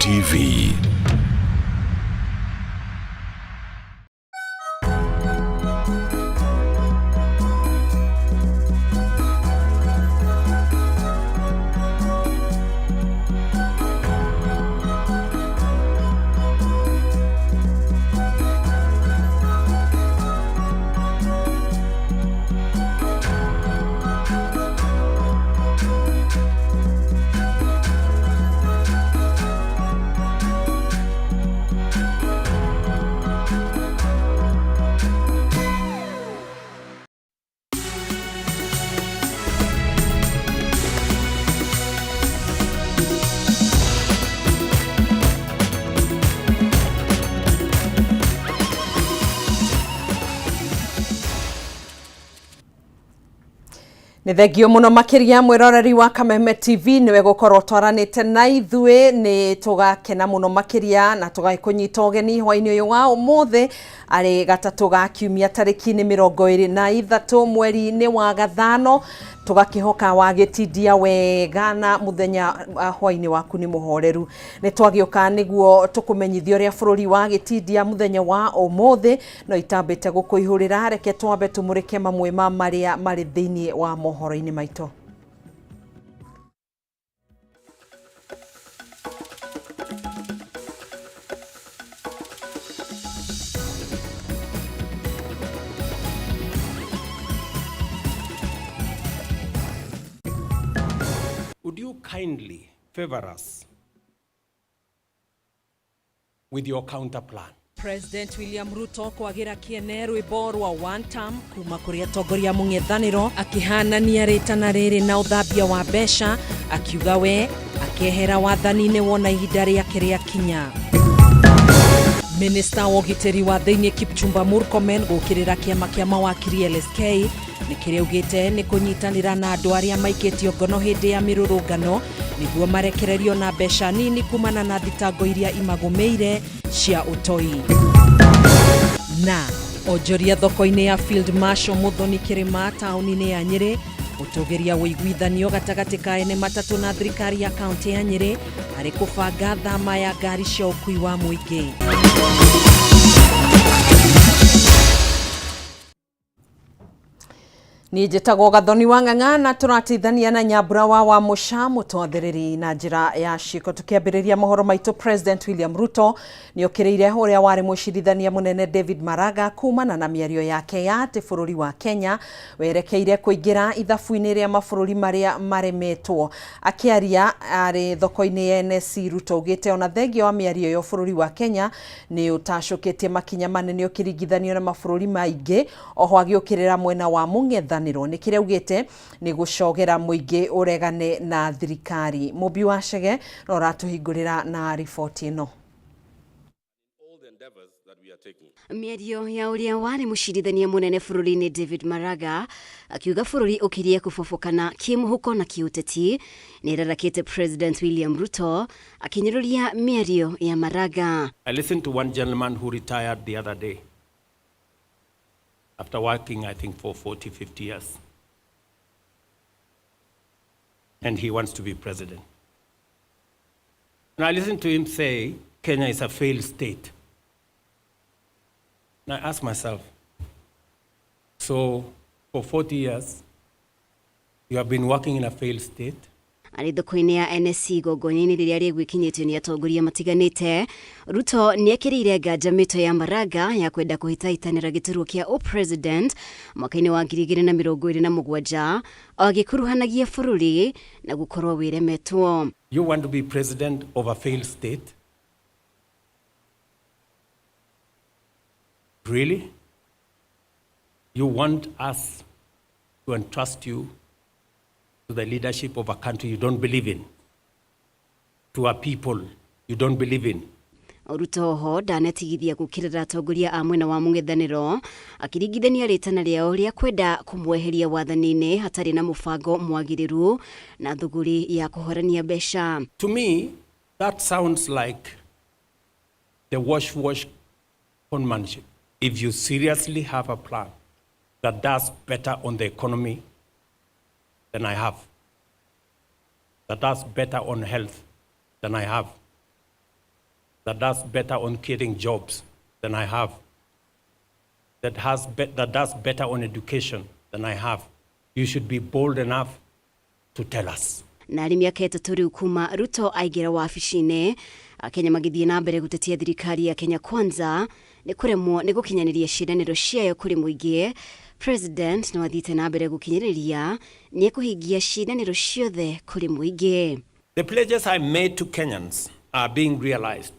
TV. Nĩ thengio mũno makĩria mwĩroreri wa Kameme TV nĩwe gũkorwo twaranĩte na ithuĩ. Nĩ tũgakena mũno makĩria na tũgagĩkũnyita ũgeni hwainĩ ũyũ wa ũmũthĩ, arĩ gatatũ ga kiumia, tarĩki nĩ 23 mweri-inĩ wa gathano. Tũgakĩhoka wagĩtindia wega na mũthenya hwainĩ waku nĩ mũhoreru. Nĩ twagĩũka nĩguo tũkũmenyithia ũrĩa bũrũri wagĩtindia mũthenya wa ũmũthĩ. No itambĩte gũkũihũrĩra, reke twambe tũmũrĩke mamwe ma marĩa marĩ thĩinĩ wa mohoro-inĩ maitũ. Would you kindly favor us with your counter plan? President William Ruto kwagĩra kĩene rwĩmbo rwa one term kuma kũrĩ atongoria mũng'ethanĩro, akĩhanania rĩtana rĩrĩ na ũthambia wa mbeca, akiuga we akehera wathani-inĩ wona ihinda rĩake rĩakinya. Minista wa ũgitĩri wa thĩinĩ Kipchumba Murkomen gũkĩrĩra kĩama kĩa mawakiri LSK nĩ kĩrĩa augĩte nĩ kũnyitanĩra na andũ arĩa maikĩtio ngono hĩndĩ ya mĩrũrũngano nĩguo marekererio na mbeca nini kumana na thitango iria imagũmĩire cia ũtoi. Na onjoria thoko-inĩ ya Field Marshal Muthoni Kĩrĩma taũni-inĩ ya Nyĩrĩ gũtũgĩria ũiguithanio gatagatĩ ka ene matatũ na thirikari ya kaunti ya Nyĩrĩ harĩ kũbanga thama ya ngari cia ũkui wa mũingĩ. Niĩ njĩtagwo Gathoni wa Ng'ang'a na tũrateithania na Nyambura wa Mũca mũtwathĩrĩri na njĩra ya ciĩko. Tũkĩambĩrĩria mohoro maitũ, President William Ruto nĩ okĩrĩire ũrĩa warĩ mũcirithania mũnene David Maraga kumana na mĩario yake ya atĩ bũrũri wa Kenya werekeire kũingĩra ithabu-inĩ rĩa mabũrũri marĩa maremetwo. Akĩaria arĩ thoko-inĩ ya NSC, Ruto augĩte ona thengia wa mĩario ĩyo, bũrũri wa Kenya nĩ ũtacũkĩtie makinya manene ũkĩringithanio na mabũrũri maingĩ. Oho agĩũkĩrĩra mwena wa mũng'ethanĩro nĩ kĩrĩa augĩte nĩ gũcogera mũingĩ ũregane na thirikari. Mũmbi wa Chege no ũratũhingũrĩra na riboti ĩno. Mĩario ya ũrĩa warĩ mũcirithania mũnene bũrũri-inĩ David Maraga akiuga bũrũri ũkirie kũbobokana kĩmũhuko na kĩũteti nĩ ĩrarakĩte President William Ruto akĩnyũrũria mĩario ya Maraga. I listened to one gentleman who retired the other day after working, I think, for 40, 50 years. And he wants to be president. And I listened to him say Kenya is a failed state. And I asked myself, so for 40 years, you have been working in a failed state? Arĩ thoko-inĩ ya NSC igongona-inĩ rĩrĩa rĩgwĩkinyĩtio nĩ atongoria matiganĩte, Ruto nĩ ekĩrĩire nganja mĩto ya Maraga ya kwenda kũhĩtahĩtanĩra gĩturwa kĩa ũpresident mwaka-inĩ wa 2027, o agĩkuruhanagia bũrũri na gũkorwo wĩremetwo. You want to be president of a failed state? Really? You want us to entrust you to the leadership of a country you don't believe in, to a people you don't believe in? Ruto oho ndanetigithia gũkĩrĩra atongoria a mwena wa mũng'ethanĩro, akĩringithania rĩtana rĩao rĩa kwenda kũmweheria wathani-inĩ hatarĩ na mũbango mwagĩrĩru na thũgũrĩ ya kũhorania mbeca. To me, that sounds like the wash wash conmanship. If you seriously have a plan that does better on the economy than I have, that does better on health than I have, that does better on creating jobs than I have, that does better on education than I have, you should be bold enough to tell us. Na arĩ mĩaka 3 rĩu kuma Ruto aingĩra wabici-inĩ, Akenya magĩthiĩ na mbere gũtetia thirikari ya Kenya Kwanza nĩ kũremwo nĩ gũkinyanĩria ciĩranĩro ciayo kũrĩ mũingĩ. President no athiĩte na mbere gũkinyĩrĩria nĩ ekũhingia ciĩranĩro ciothe kũrĩ mũingĩ. The pledges I made to Kenyans are being realized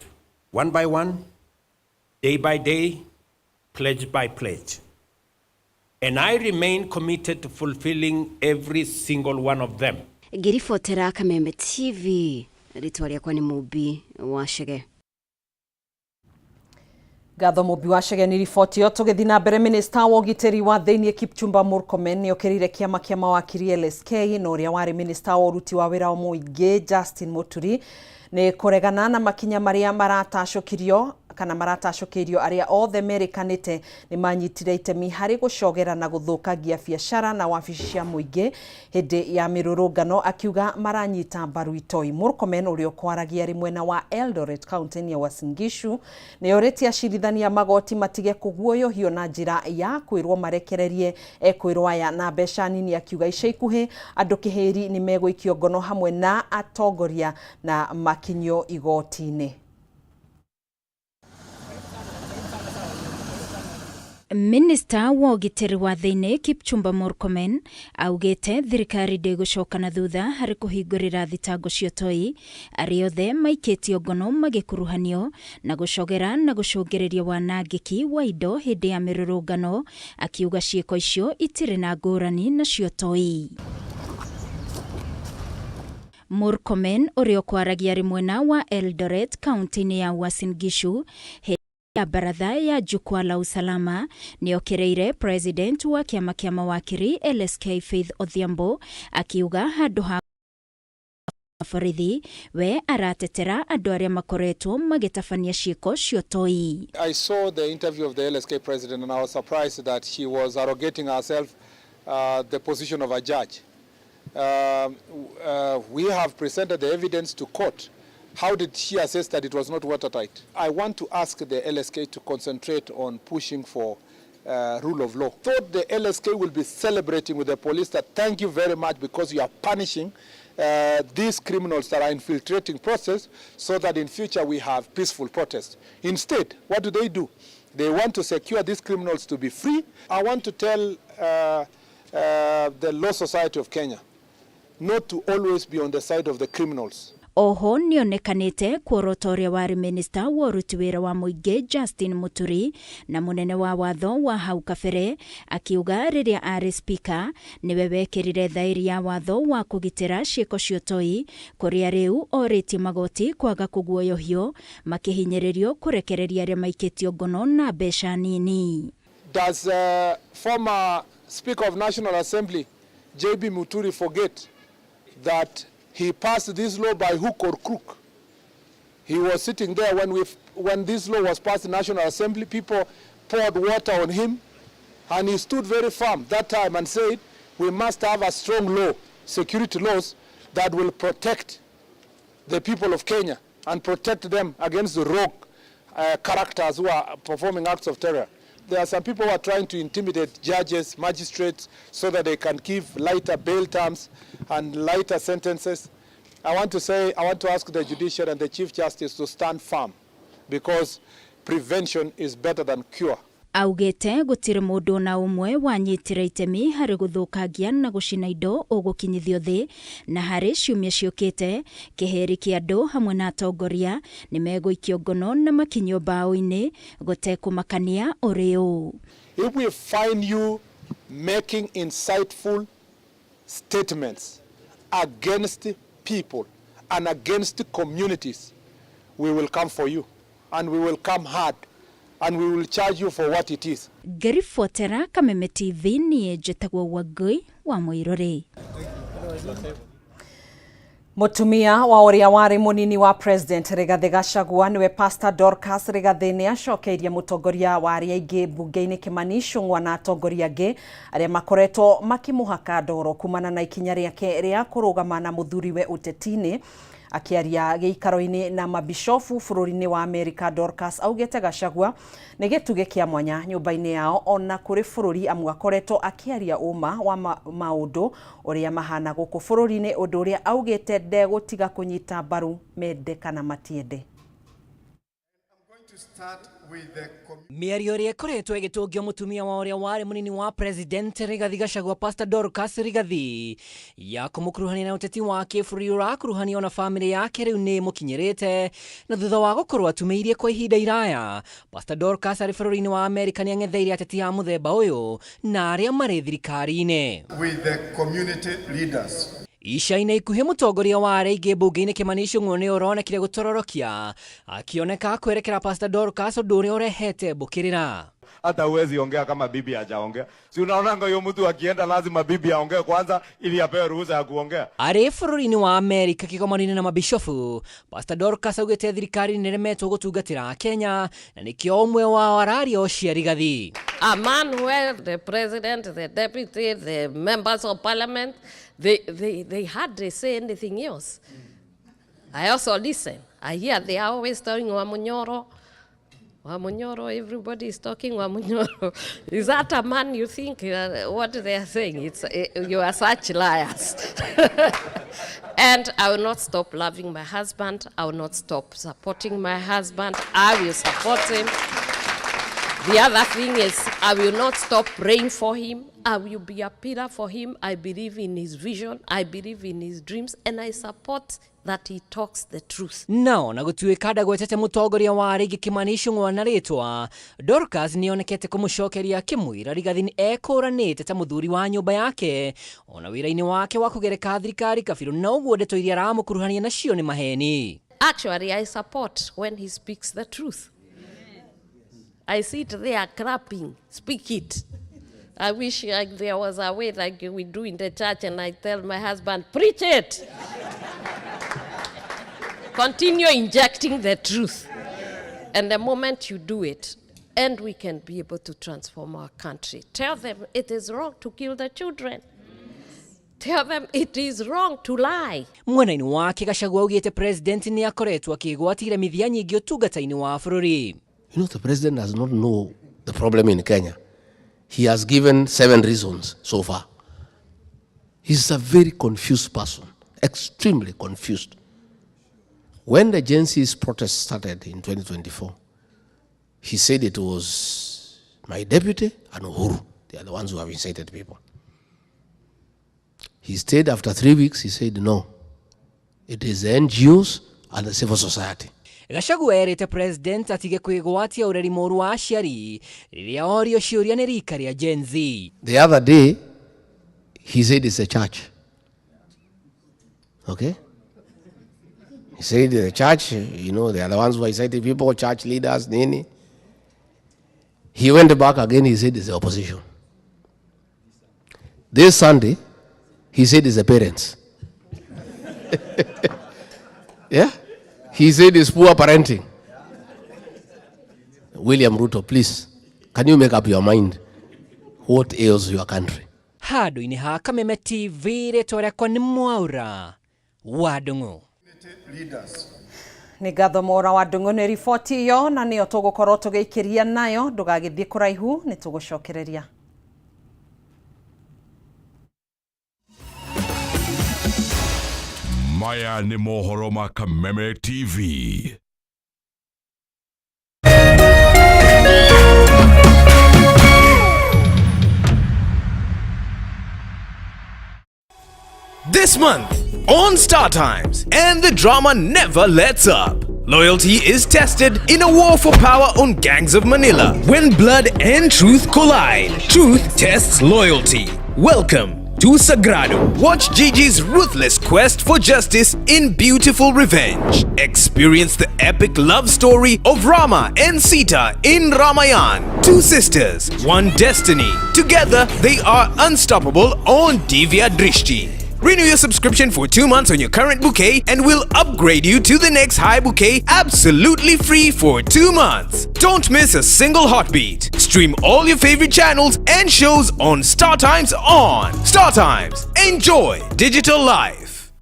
one by one, day by day, pledge by pledge. And I remain committed to fulfilling every single one of them. Ngĩribotera Kameme TV, rĩtwa rĩakwa nĩ Mũmbi wa Chege. Ngatho Mũmbi wa Chege nĩ riboti ĩyo. Tũgĩthiĩ na mbere, minista wa ũgitĩri wa thĩinĩ Kipchumba Murkomen nĩ okĩrĩire kĩama kĩa mawakiri LSK na ũrĩa warĩ minista wa ũruti wa wĩra wa mũingĩ Justin Muturi nĩ kũregana na makinya marĩa maratacũkirio kana maratacũkĩirio arĩa othe merĩkanĩte nĩ manyitire itemi harĩ gũcogera na gũthũkangia biacara na wabici cia mũingĩ hĩndĩ ya mĩrũrũngano, akiuga maranyita mbaru itoi. Murkomen, ũrĩa ũkwaragia arĩ mwena wa Eldoret kaunti-inĩ ya Uasin Gishu, nĩ orĩtie acirithania magoti matige kũguoyohio na njĩra ya kwĩrwo marekererie ekwĩrwo aya na mbeca nini, akiuga ica ikuhĩ andũ kĩhĩri nĩ megũikio ngono hamwe na atongoria na makinyio igoti-inĩ. Minista wa ũgitĩri wa thĩinĩ Kipchumba Murkomen augĩte thirikari ndĩgũcoka na thutha harĩ kũhingũrĩra thitango cia ũtoi arĩa othe maikĩtio ngono magĩkuruhanio na gũcogera na gũcũngĩrĩria wanangĩki wa indo hĩndĩ ya mĩrũrũngano, akiuga ciĩko icio itirĩ na ngũrani na cia ũtoi. Murkomen, ũrĩa ũkwaragia arĩ mwena wa Eldoret kaunti-inĩ ya Uasin Gishu ya baratha ya Jukwaa la Usalama, nĩokĩrĩire president wa kĩama kĩa mawakiri LSK Faith Odhiambo, akiuga handũ ha borithi we aratetera andũ arĩa makoretwo magĩtabania ciĩko cia ũtoi. I saw the interview of the LSK president and I was surprised that she was arrogating herself the position of a judge. We have presented the evidence to court. How did she assess that it was not watertight? I want to ask the LSK to concentrate on pushing for rule of law. Thought the LSK will be celebrating with the police that thank you very much because you are punishing these criminals that are infiltrating process so that in future we have peaceful protests. Instead, what do they do? They want to secure these criminals to be free. I want to tell the Law Society of Kenya not to always be on the side of the criminals. Oho nĩonekanĩte kuorota ũrĩa warĩ minista wa ũruti wĩra wa mũingĩ Justin Muturi na mũnene wa watho wa hau kabere, akiuga rĩrĩa arĩ spika nĩwe wekĩrire thaĩri ya watho wa kũgitĩra ciĩko cia ũtoi, kũrĩa rĩu orĩtie magoti kwaga kũguoyohio makĩhinyĩrĩrio kũrekereria arĩa maikĩtio ngono na mbeca nini. Does former Speaker of National Assembly JB Muturi forget that he passed this law by hook or crook? He was sitting there when this law was passed in National Assembly. People poured water on him, and he stood very firm that time and said, we must have a strong law, security laws, that will protect the people of Kenya and protect them against the rogue characters who are performing acts of terror. There are some people who are trying to intimidate judges, magistrates, so that they can give lighter bail terms and lighter sentences. I want to ask the judiciary and the Chief Justice to stand firm, because prevention is better than cure. Augĩte gũtirĩ mũndũ ona ũmwe wanyitire itemi harĩ gũthũkangia na gũcina indo ũgũkinyithio thĩ, na harĩ ciumia ciũkĩte kĩhĩri kĩa andũ hamwe na atongoria nĩ megũikio ngono na makinyio mbaũ-inĩ gũtekũmakania ũrĩ ũ. If we find you making insightful statements against people and against communities, we will come for you and we will come hard and we will charge you for what it is. Ngĩribotera Kameme TV, niĩ njĩtagwo Wangui wa Mũirũrĩ. Mũtumia wa ũrĩa warĩ mũnini wa President Rigathĩ Gachagua, nĩwe Pastor Dorcas Rigathĩ, nĩ acokeirie mũtongoria wa arĩa aingĩ mbunge-inĩ Kimani Ichung'wa na atongoria angĩ arĩa makoretwo makĩmũhaka ndoro kumana na ikinya rĩake rĩa kũrũgama na mũthuriwe ũteti-inĩ, Akiaria gĩikaro-inĩ na mabishofu bũrũri-inĩ wa Amerika, Dorcas augĩte Gachagua nĩ gĩtugĩ kĩa mwanya nyũmba-inĩ yao ona kũrĩ bũrũri amu akoretwo akĩaria ũma wa maũndũ ũrĩa mahana gũkũ bũrũri-inĩ, ũndũ ũrĩa augĩte ndegũtiga kũnyita mbaru mende kana matiende. Mĩario ĩrĩa ĩkoretwo ĩgĩtũngio mũtumia wa ũrĩa warĩ mũnini wa President Rigathi Gachagua, Pastor Dorcas Rigathi, ya kũmũkuruhania na ũteti wa kĩbũrũri ũrakuruhanio na bamĩrĩ yake rĩu nĩ ĩmũkinyĩrĩte, na thutha wa gũkorwo atumĩirie kwa ihinda iraya, Pastor Dorcas arĩ bũrũri-inĩ wa Amerika nĩ ang'etheire ateti a mũthemba ũyũ na arĩa marĩ thirikari-inĩ. With the community leaders. Ica-inĩ ikuhĩ mũtongoria wa arĩa aingĩ mbunge-inĩ Kimani Ichung'wa nĩ ũronekire gũtororokia akĩoneka kwerekera Pastor Dorcas, ũndũ ũrĩa ũrehete mbũkĩrĩra. Hata huwezi ongea kama bibi hajaongea. Si unaonanga huyo mtu akienda lazima bibi aongee kwanza ili apewe ruhusa ya kuongea. Arĩ bũrũri-inĩ wa Amerika kĩgomano-inĩ na mabishofu, Pastor Dorcas augĩte thirikari nĩ ĩremetwo gũtungatĩra Kenya na nĩkĩo ũmwe wao araria ũcia Rigathi. A man where the president, the deputy, the members of parliament, they hardly say anything else. I also listen. I hear they are always telling Wamunyoro, Wamunyoro, everybody is talking Wamunyoro. Is that a man you think what they are saying? You are such liars. And I will not stop loving my husband. I will not stop supporting my husband. I will support him. The other thing is, I will not stop praying for him. I will be a pillar for him. I believe in his vision. I believe in his dreams. And I support that he talks the truth. No, na gũtuĩka ndagwetete mũtongoria wa arĩa aingĩ Kimani Ichung'wa na rĩtwa, Dorcas nĩonekete kũmũcokeria akĩmwĩra Rigathi nĩ ekũranĩte ta mũthuri wa nyũmba yake ona wĩra-inĩ wake wa kũgereka thirikari kabirũ, na ũguo ndeto iria aramũkuruhania nacio nĩ maheni. Actually, I support when he speaks the truth. I sit there clapping, speak it. I wish there was a way like we do in the church, and I tell my husband, preach it. Continue injecting the truth. And the moment you do it, and we can be able to transform our country. Tell them it is wrong to kill the children. Tell them it is wrong to lie. Mwena-inĩ wake Gachagua augĩte president nĩ akoretwo akĩgwatĩra mĩthia nyingĩ ũtungata-inĩ wa bũrũri. You know, the president does not know the problem in Kenya. He has given 7 reasons so far. He's a very confused person, extremely confused. When the Gen Z's protest started in 2024, he said it was my deputy and Uhuru. They are the ones who have incited people. He stayed after 3 weeks, he said, no, it is the NGOs and the civil society. Gachagua erĩte president atige kwĩgwatia ũreri mũru wa aciari rĩrĩa orio ciũria nĩ rika rĩa Gen Z. The other day, he said it's a church. Okay? He said the church, you know, they are the ones who are inciting people, church leaders, nini. He went back again, he said it's the opposition. This Sunday, he said it's the parents. Yeah? He said it's poor parenting. William Ruto, please, can you make up your mind what ails your country? Handũ-inĩ ha Kameme TV, rĩtwa rĩakwa nĩ Mwaura wa Ndung'u. Nĩ ngatho Mwaura wa Ndung'u nĩ riboti ĩyo, na nĩyo tũgũkorwo tũgĩikĩria nayo. Ndũgagĩthiĩ kũraihu, nĩ tũgũcokereria. Maya nĩ mohoro ma Kameme TV. This month on Star Times, and the drama never lets up. Loyalty is tested in a war for power on Gangs of Manila. When blood and truth collide, truth tests loyalty. Welcome to Sagrado. Watch Gigi's ruthless quest for justice in Beautiful Revenge. Experience the epic love story of Rama and Sita in Ramayan. 2 sisters, 1 destiny. Together, they are unstoppable on Divya Drishti. Renew your subscription for 2 months on your current bouquet and we'll upgrade you to the next high bouquet absolutely free for 2 months. Don't miss a single heartbeat. Stream all your favorite channels and shows on Star Times On. Star Times. Enjoy digital life.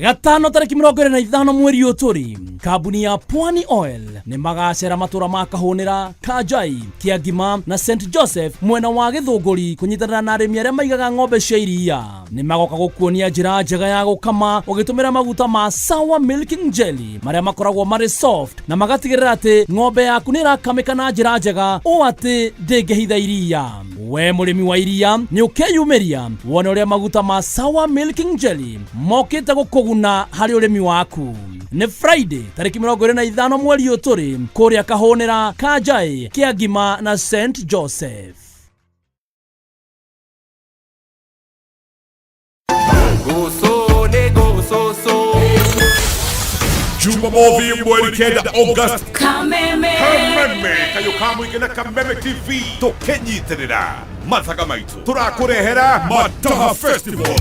Gatano tarĩki 25 mweri ũyũ tũrĩ, kambuni ya Pwani Oil nĩ magacera matũra ma Kahũnĩra, Kanjai, Kĩangima na St Joseph mwena wa Gĩthũngũri kũnyitanĩra na arĩmi arĩa maigaga ng'ombe cia iria. Nĩ magoka gũkuonia njĩra njega ya gũkama ũgĩtũmĩra maguta ma Sour Milking Jelly marĩa makoragwo marĩ soft na magatigĩrĩra atĩ ng'ombe yaku nĩ ĩrakamĩka na njĩra njega ũũ atĩ ndĩngĩhitha iria. We mũrĩmi wa iria nĩ ũkeyumĩria wone ũrĩa maguta ma Sour Milking Jelly mokĩte gũkũguna harĩ ũrĩmi waku. Nĩ Friday tarĩki 25 mweri ũyũ tũrĩ kũrĩa Kahũnĩra, Kanjai, Kĩangima na St Joseph. Jumamothi mweri 9 August. Kameme. Kameme kayo kamũingĩ na Kameme TV tũkĩnyitĩrĩra mathaga maitũ tũrakũrehera Mataha Festival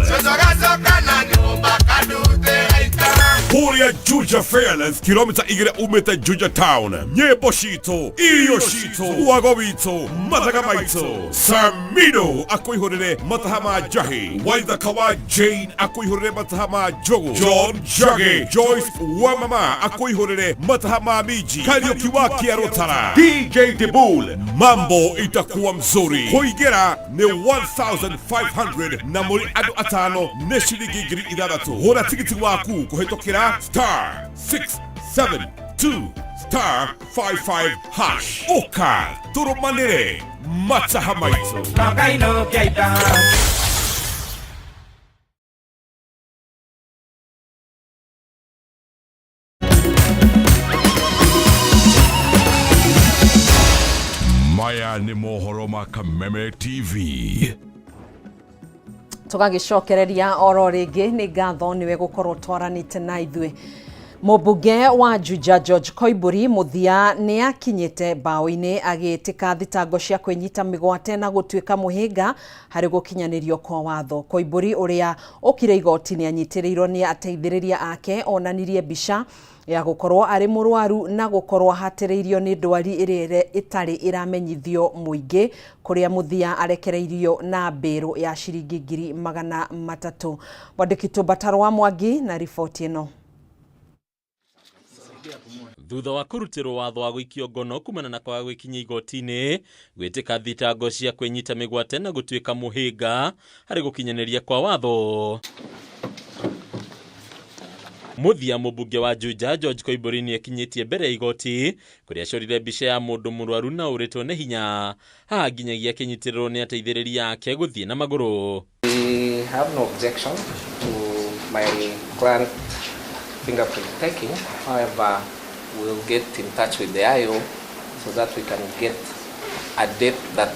kũrĩa Juja Fairlands, kilomita 2 umĩte Juja Town. Nyĩmbo citũ, irio citũ, wago witũ, mathaga maitũ. Samido akũihũrĩre mataha ma njahi, Waithaka wa Jane akũihũrĩre mataha ma njogu, John Njagi, Joyce wa mama akũihũrĩre mataha ma minji, Kariuki wa Kĩarũtara, DJ Dibul, mambo itakuwa mzuri. Kũingĩra nĩ 1500 na mũrĩ andũ atano nĩ ciringi 6000. Gũra tigiti waku kũhĩtũkĩra star 672 star 55 hash. Ũka tũrũmanĩre mataha maitũ. Maya nĩ mohoro ma Kameme TV. Tũgagĩcokereria oro rĩngĩ nĩ ngatho nĩwe gũkorwo twaranĩte na ithuĩ. Mũmbunge wa Juja George Koimburi mũthia nĩ akinyĩte mbaũ-inĩ agĩtĩka thitango cia kwĩnyita mĩgwate na gũtuĩka mũhĩnga harĩ gũkinyanĩrio kwa watho. Koimburi ũrĩa ũkire igoti nĩ anyitĩrĩirwo nĩ ateithĩrĩria ake onanirie mbica ya gũkorwo arĩ mũrwaru na gũkorwo ahatĩrĩirio nĩ ndwari ĩrĩa ĩtarĩ ĩramenyithio mũingĩ kũrĩa mũthia arekereirio na mbĩrũ ya ciringi 300,000. Mwandĩki Tũmbataro wa Mwangi na riboti ĩno. Thutha wa kũrutĩrwo watho wa gũikio ngono kumana na kwaga gwĩkinyia igoti-inĩ, gwĩtĩka thitango cia kwĩnyita mĩgwate na gũtuĩka mũhĩnga harĩ gũkinyanĩria kwa watho. Mũthia mũmbunge wa Juja George Koimburi nĩ akinyĩtie mbere ya igoti kũrĩa acorire mbica ya mũndũ mũrwaru na ũrĩtwo nĩ hinya, haha nginyagia akĩnyitĩrĩrwo nĩ ateithĩrĩria ake gũthiĩ na magũrũ. We have no objection to my client fingerprint taking. However, we'll get in touch with the IO so that we can get a date that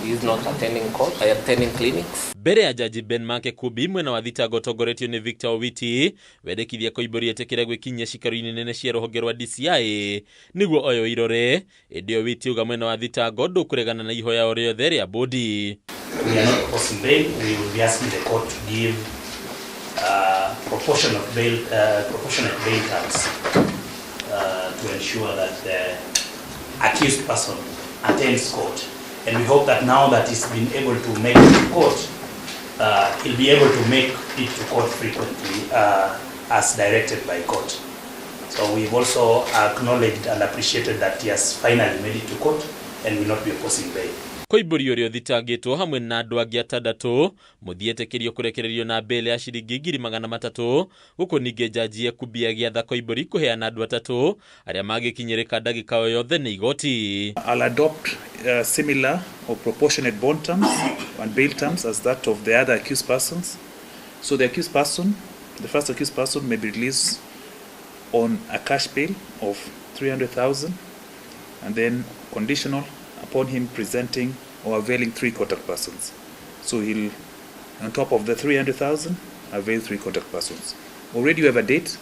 he is not attending court, attending clinics. Mbere ya Jaji Ben Make Kubi mwena wa thitango ũtongoretio nĩ Victor Owiti wendekithia Koimburi etĩkĩre gwĩkinyia cikaro-inĩ nene cia rũhonge rwa DCI nĩguo oyo irore. Ĩndĩ Owiti auga mwena wa thitango ndũkũregana na ihoya o rĩothe rĩa bodi. We are not opposing bail. We will be asking the court to give proportionate bail terms to ensure that the accused person attends court. And we hope that now that he's been able to make it to court, he'll be able to make it to court frequently as directed by court. So we've also acknowledged and appreciated that he has finally made it to court and will not be opposing bail. Koimburi ũrĩa ũthitangĩtwo hamwe na andũ angĩ atandatũ mũthia etĩkĩrio kũrekererio na bail ya ciringi 300,000 gũkũ ningĩ jaji Ekubi agĩatha Koimburi kũheana andũ atatũ arĩa mangĩkinyĩrĩka ndagĩka o yothe nĩ igoti. I'll adopt similar or proportionate bond terms and bail terms as that of the other accused persons. So the accused person, the first accused person may be released on a cash bail of 300,000 and then conditional upon him presenting or availing 3 contact persons. So he'll, on top of the 300,000, avail 3 contact persons. Already you have a date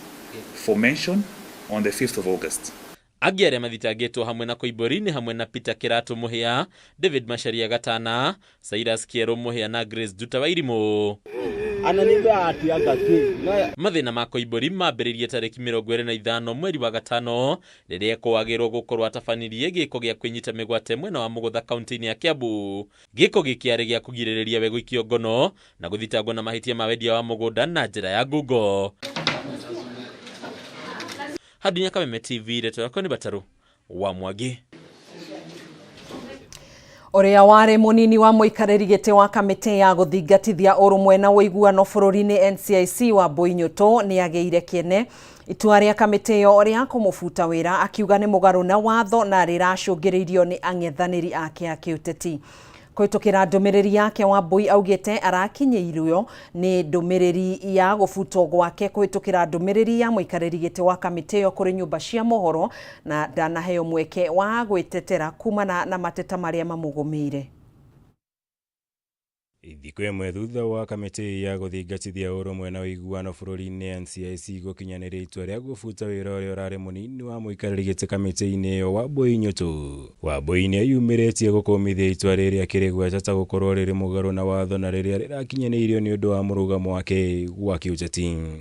for mention on the 5th of August. Angĩ arĩa mathitangĩtwo hamwe na Koimburi nĩ hamwe na Peter Kĩratũ Mũhĩa, David Macharia Gatana, Cyrus Kĩerũ Mũhĩa na Grace Nduta Wairimũ. Mathĩna ma Koimburi mambĩrĩirie tarĩki 25 mweri wa gatano rĩrĩa ekwagĩrwo gũkorwo atabanirie gĩko gĩa kwĩnyita mĩgwate mwena wa Mũgũtha kaunti-inĩ ya Kiambu. Gĩko gĩkĩ arĩ gĩa kũgirĩrĩria we gũikio ngono na gũthitangwo na mahĩtia ma wendia wa mũgũnda na njĩra ya ngungo. Hadinya Kameme TV ndeto yakwa nĩ Batarũ wa Mwangi. Ũrĩa warĩ mũnini wa mũikarĩri gĩtĩ wa kamĩtĩ ya gũthingatithia ũrũmwe na ũiguano bũrũri-inĩ NCIC Wambui Nyũtũ nĩ agĩire kĩene itua rĩa kamĩtĩ ĩyo rĩa kũmũbuta wĩra akiuga nĩ mũgarũ na watho na rĩracũngĩrĩirio nĩ ang'ethanĩri ake a kĩũteti. Kũhĩtũkĩra ndũmĩrĩri yake Wambui augĩte arakinyĩirio nĩ ndũmĩrĩri ya gũbutwo gwake kũhĩtũkĩra ndũmĩrĩri ya mũikarĩri gĩtĩ wa kamĩtĩ ĩyo kũrĩ nyũmba cia mohoro na ndanaheo mweke wa gwĩtetera kumana na mateta marĩa mamũgũmĩire. Thikũ ĩmwe thutha wa kamĩtĩ ya gũthingatithia ũrũmwe na ũiguano bũrũri-inĩ NCIC gũkinyanĩria itua rĩa gũbuta wĩra ũrĩa ũrarĩ mũnini wa mũikarĩri gĩtĩ kamĩtĩ-inĩ ĩyo Wambui Nyũtũ. Wambui nĩ eyumĩrĩtie gũkũmithia itua rĩrĩ akĩrĩgweta ta gũkorwo rĩrĩ mũgarũ na watho na rĩrĩa rĩrakinyanĩirio nĩ ũndũ wa mũrũgamo wake wa kĩũteti.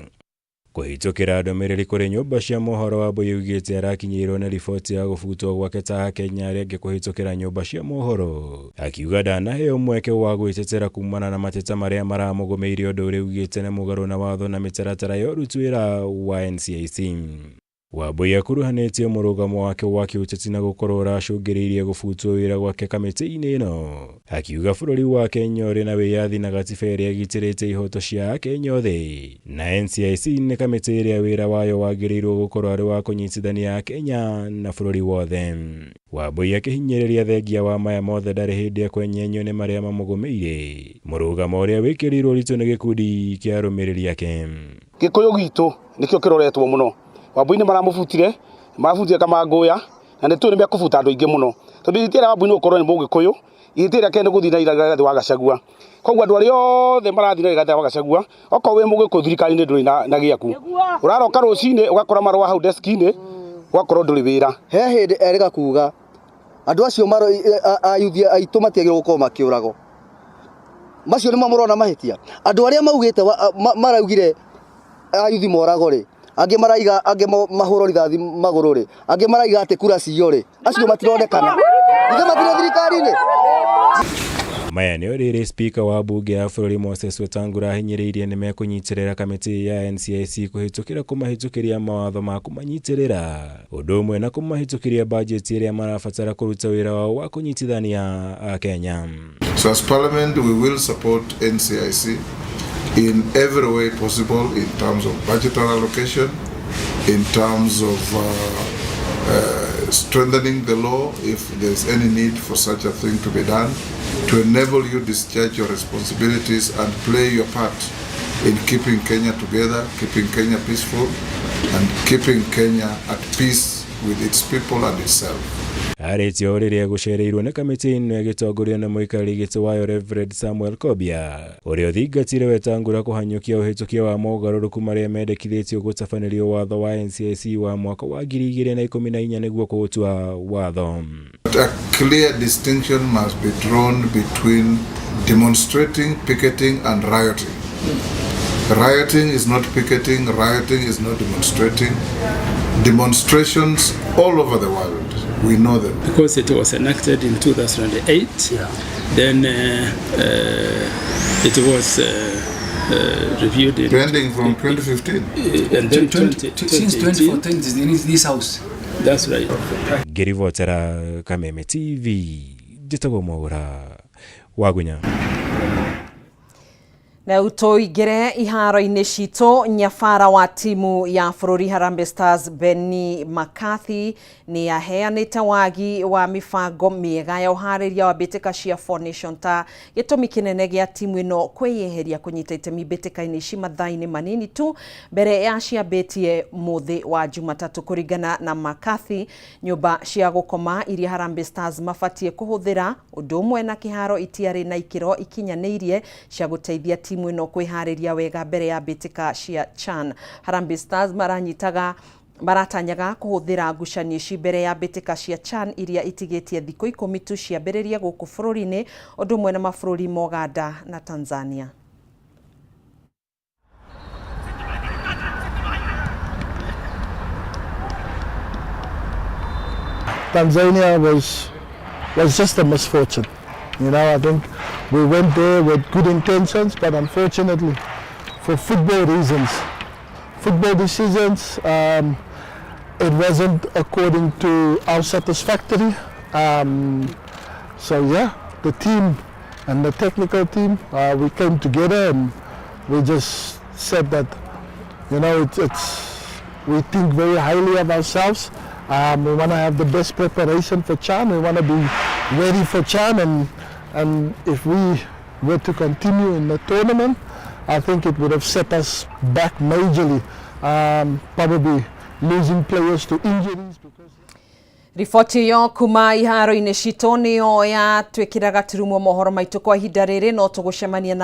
Kũhĩtũkĩra ndũmĩrĩri kũrĩ nyũmba cia mohoro Wambui augĩte arakinyĩirwo nĩ riboti ya gũbutwo gwake ta akenya arĩa angĩ kũhĩtũkĩra nyũmba cia mohoro. Akiuga ndanaheo mweke wa gwĩtetera kumana na mateta marĩa maramũgũmĩire ũndũ ũrĩa augĩte nĩ mũgarũ na watho na mĩtaratara ya ũruti wĩra wa NCIC. Wambui akuruhanĩtie mũrũgamo wake wa kĩũteti na gũkorwo ũracũngĩrĩirie gũbutwo wĩra gwake kamĩtĩ-inĩ ĩno. Akiuga bũrũri wa Kenya ũrĩ na wĩyathi na gatiba ĩrĩa ĩgitĩrĩte ihoto cia akenya othe na NCIC nĩ kamĩtĩ ĩrĩa wĩra wayo wagĩrĩirwo gũkorwo arĩ wa kũnyitithania akenya na bũrũri wothe. Wambui akĩhinyĩrĩria thengia wa maya mothe ndarĩ hĩndĩ ekwenyenyio nĩ marĩa mamũgũmĩire mũrũgamo ũrĩa wĩkĩrĩirwo ũritũ nĩ gĩkundi kĩa arũmĩrĩri ake. Gĩkũyũ gitũ nĩkĩo kĩroretwo mũno. Wambui nĩ maramũbutire, marabutire Kamangũya, na nĩ tũĩ nĩ mekũbuta andũ aingĩ mũno. Tondũ ihĩtia rĩa Wambui nĩ gũkorwo nĩ mũgĩkũyũ, ihĩtia rĩake nĩ gũthiĩ na Rigathĩ wa Gachagua. Koguo andũ arĩa othe marathiĩ na Rigathĩ wa Gachagua, okorwo wĩ mũgĩkũyũ thirikari-inĩ ndũrĩ na gĩaku. Ũraroka rũcinĩ ũgakora marũa hau desk-inĩ, ũgakorwo ndũrĩ wĩra. He hĩndĩ erĩga kuga andũ acio ayuthi aitũ matiagĩrĩirwo gũkorwo makĩũragwo. Macio nĩmo mũrona mahĩtia. Andũ arĩa maugĩte maraugire ayuthi moragwo rĩ, angĩ maraiga angĩ mahũrwo rithathi magũrũ rĩ, angĩ maraiga atĩ kura ciyo rĩ, acio matironekana. Ithe matirĩ thirikari-inĩ. Maya nĩ rĩrĩ spika wa bunge ya bũrũri Moses Wetangula ahinyĩrĩirie nĩ mekũnyitĩrĩra kamĩtĩ ya NCIC kũhĩtũkĩra kũmahĩtũkĩria mawatho ma kũmanyitĩrĩra ũndũ ũmwe na kũmahĩtũkĩria bajeti ĩrĩa marabatara kũruta wĩra wao wa kũnyitithania Akenya. So as Parliament we will support NCIC in every way possible in terms of budgetary allocation, in terms of strengthening the law if there's any need for such a thing to be done, to enable you discharge your responsibilities and play your part in keeping Kenya together, keeping Kenya peaceful, and keeping Kenya at peace with its people and itself. Arĩtie o rĩrĩa gũcereirwo nĩ kamĩtĩ ĩno ĩgĩtongorio nĩ mũikarĩri gĩtĩ wayo Reverend Samuel Kobia ũrĩa ũthingatire Wetangula kũhanyũkia ũhĩtũkia wa mogarũrũku marĩa mendekithĩtio gũtabanĩrio watho wa NCIC wa mwaka wa 2014 nĩguo kũũtua watho. But a clear distinction must be drawn between demonstrating, picketing and rioting. Rioting is not picketing, rioting is not demonstrating. Demonstrations all over the world, we know them. Because it was enacted in 2008, then it was reviewed in Pending from 2015. And then Since 2014 it is in this house. That's right. Ngĩribotera Kameme TV, njĩtagwo Mwaũra Wagunya. Na tũingĩre iharo-inĩ citũ. Nyabara wa timu ya bũrũri Harambee Stars Benni McCarthy nĩ aheanĩte wagi wa mĩbango mĩega ya ũharĩria wa mbĩtĩka cia Four Nation ta gĩtũmi kĩnene gĩa timu ĩno kwĩyeheria kũnyita itemi mbĩtĩka-inĩ ici mathaa-inĩ manini tu mbere ya ciambĩtie mũthĩ wa Jumatatũ. Kũringana na McCarthy, nyũmba cia gũkoma iria Harambee Stars mabatiĩ kũhũthĩra ũndũ ũmwe na kĩharo itiarĩ na ikĩro ikinyanĩirie cia gũteithia timu ĩno kwĩharĩria wega mbere ya mbĩtĩka cia CHAN. Harambee Stars maranyitaga maratanyaga kũhũthĩra ngucanio ici mbere ya mbĩtĩka cia CHAN iria itigĩtie thikũ 10 tu ciambĩrĩrie gũkũ bũrũri-inĩ ũndũ ũmwe na mabũrũri ma Uganda na Tanzania. Tanzania was just a misfortune. You know, I think we went there with good intentions, but unfortunately, for football reasons, football decisions. It wasn't according to our satisfactory. So yeah, the team and the technical team, we came together and we just said that, it's we think very highly of ourselves. We want to have the best preparation for CHAN. We want to be ready for CHAN, and if we were to continue in the tournament, I think it would have set us back majorly, probably losing players to injuries. Riboti ĩyo kuma iharo-inĩ citũ nĩyo yatwĩkĩra gaturumo mohoro maitũ kwa ihinda rĩrĩ, no tũgũcemania na